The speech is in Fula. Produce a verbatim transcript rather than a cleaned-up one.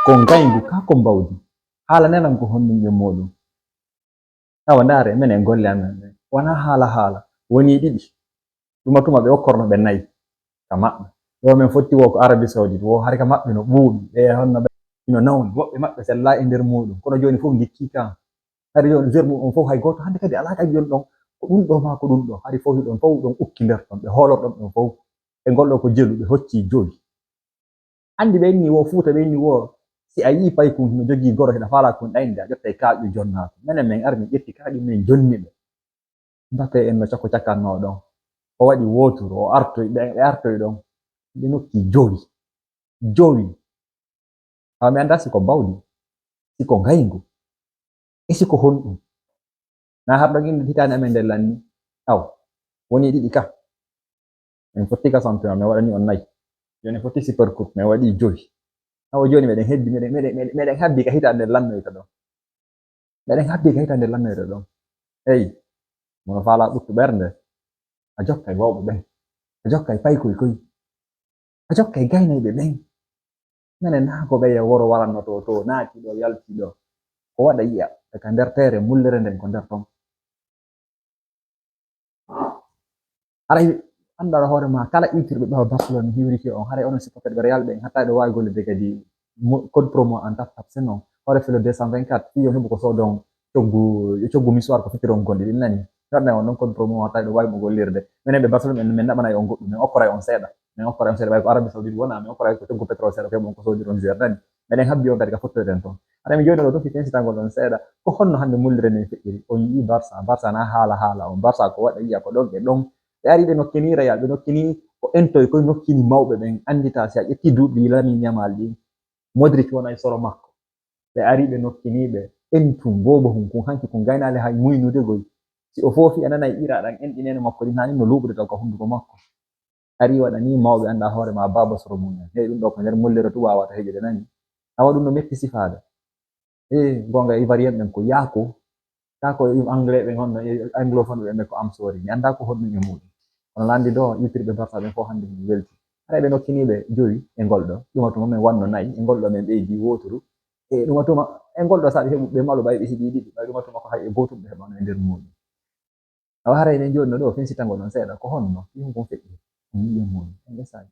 Ko ngayngu kaa ko mbawdi? Haala nenan ko honɗum ƴon muuɗum? Tawa ndaare, menen golle amen ɗen wonaa haala haala, wonii ɗiɗi. Ɗuma tuma ɓe okkorno ɓe nayi ka maɓɓe. Ɗo men fotti wo ko Arabie Saoudite, wo hari ka maɓɓe no ɓuuɓi, ɓe honno ɓe no nawni, woɓɓe maɓɓe sellaa e nder muuɗum, kono jooni fof ndikkii kan. Hari jooni joueur mum on fof hay gooto hannde kadi alaa kadi jooni ɗon, ko ɗum ɗo maa ko ɗum ɗo, hari fof hiɗon fof ɗon ukki nder ton, ɓe hoolor ɗon ɗon fof. E ngol ɗo ko jelu, ɓe hocci joyi. Anndi ɓe inni wo Fuuta, ɓe inni wo si a yii paykun no jogii goro hiɗa faalaa kun ɗaynde, a ƴettay kaaƴu jonnaa ko. Menen men ari men ƴetti kaaƴu men jonni ɓe. Mbappe en no cakko cakkannoo ɗon. O waɗi wooturu, o artoy, ɓe, ɓe artoy ɗon. Ɓe nokki jowi. Jowi. Awa mi anndaa si ko mbawdi, si ko ngayngu, e si ko honɗum. Na har ɗon innde hitaande amen nden lanni. Aw, woni ɗiɗi ka. Min fotti ka champion, min waɗani on nayi. Jooni fotti super coupe, min waɗi joyi. Awa jooni meɗen heddi, meɗen, meɗen, meɗen, meɗen habbi ka hitaande nden lannoyta ɗon. Meɗen habbi ka hitaande nden lannoyta ɗon. Eyi, mono faalaa ɓuttu ɓernde. A jokkay mawɓe ɓen. A jokkay paykoy koy. A jokkay gaynayɓe ɓen. Menen naa ko ɓeya woro waranno to, to naati ɗo, yalti ɗo. Ko waɗa yi'a, e ka nder teere, mullere nden ko nder ton. Haray anndaa hoore ma, kala iwtirɓe ɓaawo Barcelone hiwrike on, haray onon supporterɓe Real ɓen, hatta ɗo waawi gollirde kadi mo-, code promo en tap tap, c'est non. Hoore filo deux cent vingt-quatre, fii yo heɓu ko soodon coggu, yo coggu misoir ko fitiron gonɗi ɗin nani. Waɗna on non code promo hatta ɗo waawi mo gollirde. Menen ɓe Barcelone, en, men naɓanay on goɗɗum, men okkoray on seeɗa. Men okkoray on seeɗa, ɓay ko Arabie Saoudite wona, men okkoray ko coggu pétrole seeɗa, ko heɓon ko soodiron joueur nani. Meɗen habbi on kadi ka fottoyten ton. Haray mi jooni ɗo ɗo fii fensitangol on seeɗa. Ko honno hannde mullere nden feƴƴiri? On yi'i Barça, Barça na haala haala on. Barça ko waɗa yi'a ko ɗon e ɗon. Ɓe ari ɓe nokkini Real, ɓe nokkini ko entoy koy nokkini mawɓe ɓen. Anndita si a ƴetti duuɓi Lamine Yamal ɗin, Modric wonay soro makko. Ɓe ari ɓe nokkini ɓe entum boobo hun kun hanki kun gaynaali hay muynude goy. Si o foofi a nanay ira ɗan enɗi nene makko ɗin haani no luuɓude taw ka hunduko makko. Ari waɗani mawɓe annda hoore ma baaba soro mum en. Hey, ɗum ɗo ko nder mollere tu wawata heƴude nani. Awa ɗum no metti sifaade. E goonga Ivoirien ɓen ko yaako. Ka ko anglais ɓen honno, e anglophone ɓen ɓe ko am sorry. Mi annda ko honɗum e muɗum. Kono lanndi ɗo iwtirɓe Barça ɓen fof hannde mi welti. Haray ɓe nokkiniɓe joyi e ngol ɗo. Ɗuma tuma men wanno nayi e ngol ɗo men ɓeydi woturu. E ɗuma tuma e ngol ɗo saɗi heɓu ɓe malu ɓay ɓe heɓi ɗiɗi. Ɓay ɗuma tuma ko hay e gotum ɓe heɓano e nder muɗum. Awa haray men joɗno ɗo fensitangol on seeɗa. Ko honno? Ɗum kon feƴƴi. On yi'i muɗum. En ɓe saɗi.